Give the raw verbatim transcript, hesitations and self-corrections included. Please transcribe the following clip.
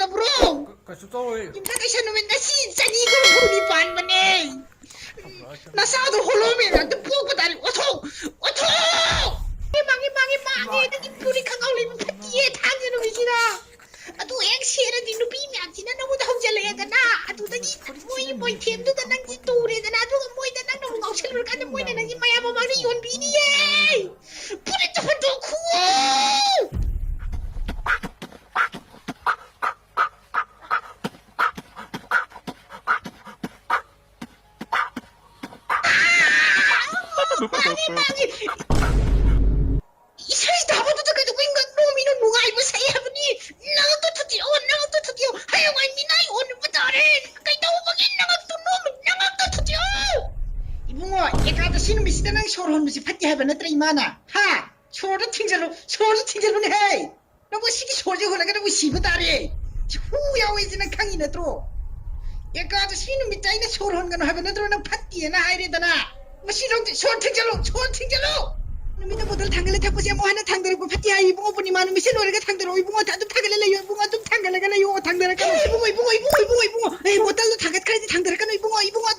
ꯇꯧꯕ꯭ꯔꯣ? ꯀꯩꯁꯨ ꯇꯧꯔꯣꯏ꯫ ꯌꯨꯝꯁꯀꯩꯁ ꯅꯨꯃꯤꯠ ꯉꯁꯤ ꯆꯅꯤꯒ ꯍꯨꯝꯐꯨꯅꯤ ꯄꯥꯟꯕꯅꯦ꯫ ꯅꯆꯥꯗꯣ ꯍꯣꯂꯣꯃꯦꯟ ꯉꯥꯛꯇ ꯄꯣꯛꯄ ꯇꯥꯔꯦ꯫ ꯑꯣꯊꯣꯛ! ꯑꯣꯊꯣꯛ! ꯏꯃꯥꯡ, ꯏꯃꯥꯡ, ꯏꯃꯥꯡ! ꯅꯪꯒꯤ ꯐꯨꯔꯤꯠ ꯈꯪꯒꯥꯎ ꯂꯩꯕ ꯐꯠꯇꯤꯌꯦ, ꯊꯥꯡꯖ ꯅꯨꯃꯤꯠꯁꯤꯗ꯫ ꯑꯗꯨ ꯍꯦꯛ ꯁꯦꯠꯂꯗꯤ ꯅꯨꯄꯤ ꯃꯌꯥꯝꯁꯤꯅ ꯅꯉꯣꯟꯗ ꯍꯧꯖꯤꯜꯂꯛꯑꯦꯗꯅ, ꯑꯗꯨꯗꯒꯤ ꯃꯣꯏꯒꯤ ꯃꯣꯏꯊꯦꯝꯗꯨꯗ ꯅꯪꯁꯤ ꯇꯨꯔꯦꯗꯅ, ꯑꯗꯨꯒ ꯃꯣꯏꯗ ꯅꯪꯅ ꯑꯃꯨꯛ ꯉꯥꯎꯁꯜꯂꯨꯔꯀꯥꯟꯗ ꯃꯣꯏꯅ ꯅꯪꯁꯤ ꯃꯌꯥꯝ ꯃꯃꯥꯡꯗ ꯌꯣꯟꯕꯤꯅꯤꯌꯦ꯫ ꯐꯨꯔꯤꯠꯇꯨ ꯍꯟꯗꯣꯛꯈꯨꯑꯣ! ꯃꯥꯡꯉꯤ, ꯃꯥꯡꯉꯤ! ꯏꯁꯩ ꯇꯥꯕꯗꯨꯗ ꯀꯩꯗꯧꯕꯩ ꯉꯛ ꯅꯣꯝꯃꯤꯅꯣ? ꯅꯨꯡꯉꯥꯏꯕ ꯁꯛꯑꯦ ꯍꯥꯏꯕꯅꯤ꯫ ꯅꯉꯛꯇꯣ ꯊꯨꯗꯦꯛꯑꯣ, ꯅꯉꯛꯇꯣ ꯊꯨꯗꯦꯛꯑꯣ꯫ ꯍꯌꯦꯡꯋꯥꯏ ꯃꯤꯅꯥꯏ ꯑꯣꯟꯕ ꯇꯥꯔꯦ꯫ ꯀꯩꯗꯧꯕꯒꯤ ꯅꯉꯛꯇꯣ ꯅꯣꯝꯃꯤ? ꯅꯉꯛꯇꯣ ꯊꯨꯗꯦꯛꯑꯣ! ꯏꯕꯨꯡꯉꯣ, ꯑꯦꯀꯥꯗꯁꯤ ꯅꯨꯃꯤꯠꯁꯤꯗ ꯅꯪ ꯁꯣꯔ ꯍꯣꯟꯕꯁꯤ ꯐꯠꯇꯦ ꯍꯥꯏꯕ ꯅꯠꯇ꯭ꯔ ꯏꯃꯥꯅ? ꯍꯥ? ꯁꯣꯔꯗꯣ ꯊꯤꯡꯖꯜꯂꯨ, ꯁꯣꯔꯗꯣ ꯊꯤꯡꯖꯜꯂꯨꯅꯦꯍꯦ! ꯅꯪꯕꯨ ꯁꯤꯒꯤ ꯁꯣꯔꯁꯦ ꯍꯣꯜꯂꯒ ꯅꯪꯕꯨ ꯁꯤꯕ ꯇꯥꯔꯦ꯫ ꯍꯨ ꯌꯥꯎꯋꯦꯁꯦ ꯅꯪ ꯈꯪꯉꯤ ꯅꯠꯇ꯭ꯔꯣ? ꯑꯦꯀꯥꯗꯁꯤ ꯅꯨꯃꯤꯠꯇ ꯑꯩꯅ ꯁꯣꯔ ꯍꯣꯟꯒꯅꯨ ꯍꯥꯏꯕ ꯅꯠꯇ꯭ꯔꯣ ꯅꯪ ꯐꯠꯇꯦꯅ ꯍꯥꯏꯔꯦꯗꯅ? ꯃꯁꯤ ꯂꯧꯗꯦ, ꯁꯣꯔ ꯊꯤꯡꯖꯜꯂꯨ, ꯁꯣꯔ ꯊꯤꯡꯖꯜꯂꯨ! ꯅꯨꯃꯤꯠꯇ ꯕꯣꯇꯜ ꯊꯥꯡꯒꯠꯂ ꯊꯛꯄꯁꯦ ꯑꯃꯨꯛ ꯍꯟꯅ ꯊꯥꯡꯗꯔꯛꯄ ꯐꯠꯇꯦ ꯍꯥꯏ ꯏꯕꯨꯡꯉꯣ꯫ ꯄꯨꯔꯅꯤꯃꯥ ꯅꯨꯃꯤꯠꯁꯦ ꯂꯣꯏꯔꯒ ꯊꯥꯡꯗꯔꯛꯑꯣ ꯏꯕꯨꯡꯉꯣ, ꯑꯗꯨꯝ ꯊꯥꯡꯒꯠꯂ ꯂꯩꯌꯣ ꯏꯕꯨꯡꯉꯣ, ꯑꯗꯨꯝ ꯊꯥꯡꯒꯠꯂꯒ ꯂꯩꯌꯣ, ꯊꯥꯡꯗꯔꯛꯀꯅꯨ ꯏꯕꯨꯡꯉꯣ, ꯏꯕꯨꯡꯉꯣ, ꯏꯕꯨꯡꯉꯣ, ꯏꯕꯨꯡꯉꯣ꯫ ꯑꯦ, ꯕꯣꯇꯜꯗꯣ ꯊꯥꯡꯒꯠꯈ꯭ꯔꯗꯤ ꯊꯥꯡꯗꯔꯛꯀꯅꯨ ꯏꯕꯨꯡꯉꯣ, ꯏꯕꯨꯡꯉꯣ,